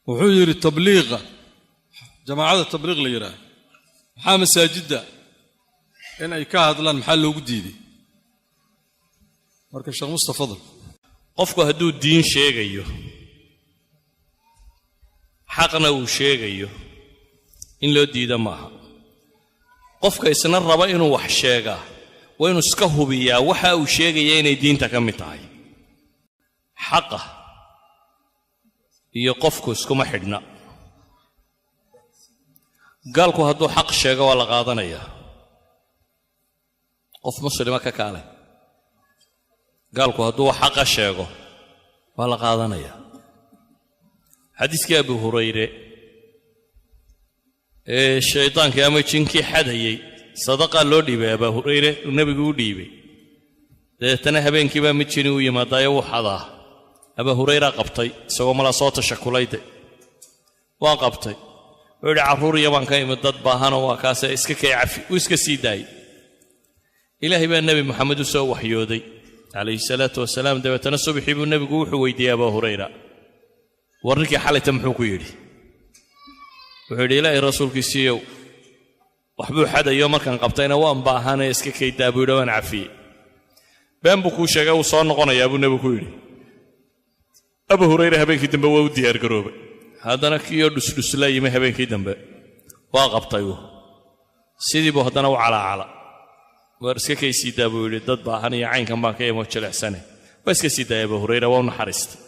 Wuxuu yidhi, tabliiqa, jamaacada tabliiq la yidhaah, maxaa masaajidda in ay ka hadlaan, maxaa loogu diiday? Marka, Sheekh Mustafa, fadal. Qofku hadduu diin sheegayo, xaqna uu sheegayo, in loo diida maaha. Qofka isna raba inuu wax sheegaa waa inuu iska hubiyaa waxa uu sheegaya inay diinta ka mid tahay. Xaqa iyo qofku iskuma xidhna. Gaalku hadduu xaq sheego, waa la qaadanayaa. Qof muslima ka kaale, gaalku hadduu xaqa sheego, waa la qaadanayaa. Xadiiskii Abu Hurayre ee shaydaankii ama jinkii xadayey sadaqaa loo dhiibay, Abaa Hurayre uu nebigu u dhiibay. Dabeetana habeenkiibaa mid jini u yimaadaayo, wuu xadaa. Abaa Hurayra qabtay, isagoo malaa soo tashakulayde waa qabtay. Wuxuu yidhi, "Carruur iyo baan ka imid, dad baahanoo, waa kaase, iska kay cafi." Uu iska sii daayey. Ilaahay baa Nebi Moxamed u soo waxyooday, calayhi salaatu wasalaam. Dabeetana subaxii buu nebigu wuxuu weydiiyey Abaa Hurayra, "War, ninkii xalayta muxuu ku yidhi?" Wuxuu yidhi, "Ilaahay rasuulkiisiiyow, waxbuu xadayo, markaan qabtayna waan baahanee, iska kaydaa buu yidhi, waan cafiyey." "Been buu kuu sheegay, wuu soo noqonayaa," buu nebigu ku yidhi. Abu Hurayra habeenkii dambe waa u diyaargaroobay. Haddana kiiyoo dhusdhusla yimi habeenkii dambe, waa qabtay. Uu sidii buu haddana u calaacala. "Waar, iska kay sii daa," buu yidhi, "dad baahan iyo caynkan baan ka imo jilicsane." Waa iska sii daaya. Abu Hurayra waa u naxariistay.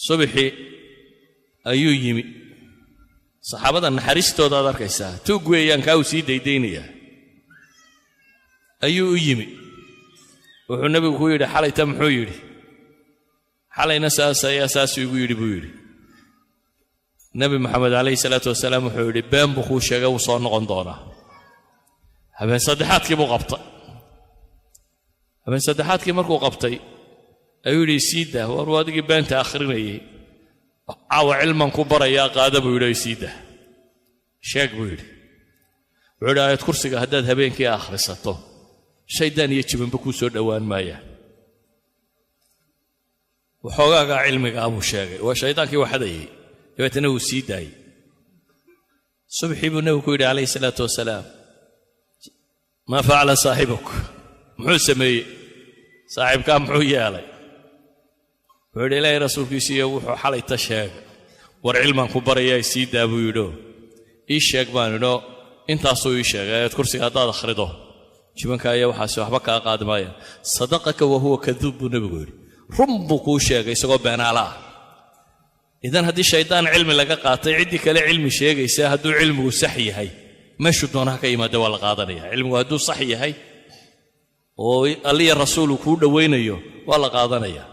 Subaxii ayuu yimi. Saxaabada naxariistooda aad arkaysaa. Tuug weeyaan kaa uu sii daydaynayaa. Ayuu u yimi. Wuxuu nebigu ku yidhi, "Xalayta muxuu yidhi?" "Xalayna saas ayaa saasuu igu yidhi," buu yidhi. Nebi Moxamed, calayhi salaatu wasalaam, wuxuu yidhi, "Been buu kuu sheegay, wuu soo noqon doonaa." Habeen saddexaadkii buu qabtay. Habeen saddexaadkii markuu qabtay ayuu yidhi, "Sii daa. War, adigii beenta akhrinayay, caawa cilman ku barayaa, qaada," buu yidhi. "Sii daa, sheeg," buu yidhi. Wuxuu yidhi, "Aayad kursiga haddaad habeenkii akhrisato, shaydaan iyo jibanba kuu soo dhowaan maayaan." Waxoogaagaa cilmigaa buu sheegay. Waa shaydaankii waxadayay. Dabeetana wuu sii daayey. Subxii buu nebigu ku yidhi, calayhi salaatu wasalaam, "Maa facala saaxibuk? Muxuu sameeyey saaxiibkaa? Muxuu yeelay?" Wuxuu yidhi, "Ilaahay rasuulkiisiiyo, wuxuu xalayta sheegay. War, cilmaan ku barayaa, sii daa," buu yidhio. "Ii sheeg," baan idho. Intaasuu ii sheegay: aayad kursiga haddaad akhrido, jibanka ayaa waxaasi waxba kaa qaadi maaya. "Sadaqaka wa huwa kaduub," buu nebigu yidhi. "Run buu kuu sheegay isagoo beenaala ah." Idan haddii shaydaan cilmi laga qaatay, ciddii kale cilmi sheegaysa, hadduu cilmigu sax yahay, meeshuu doonaha ka yimaada, waa la qaadanaya. Cilmigu hadduu sax yahay oo Alliya rasuulu kuu dhowaynayo, waa la qaadanaya.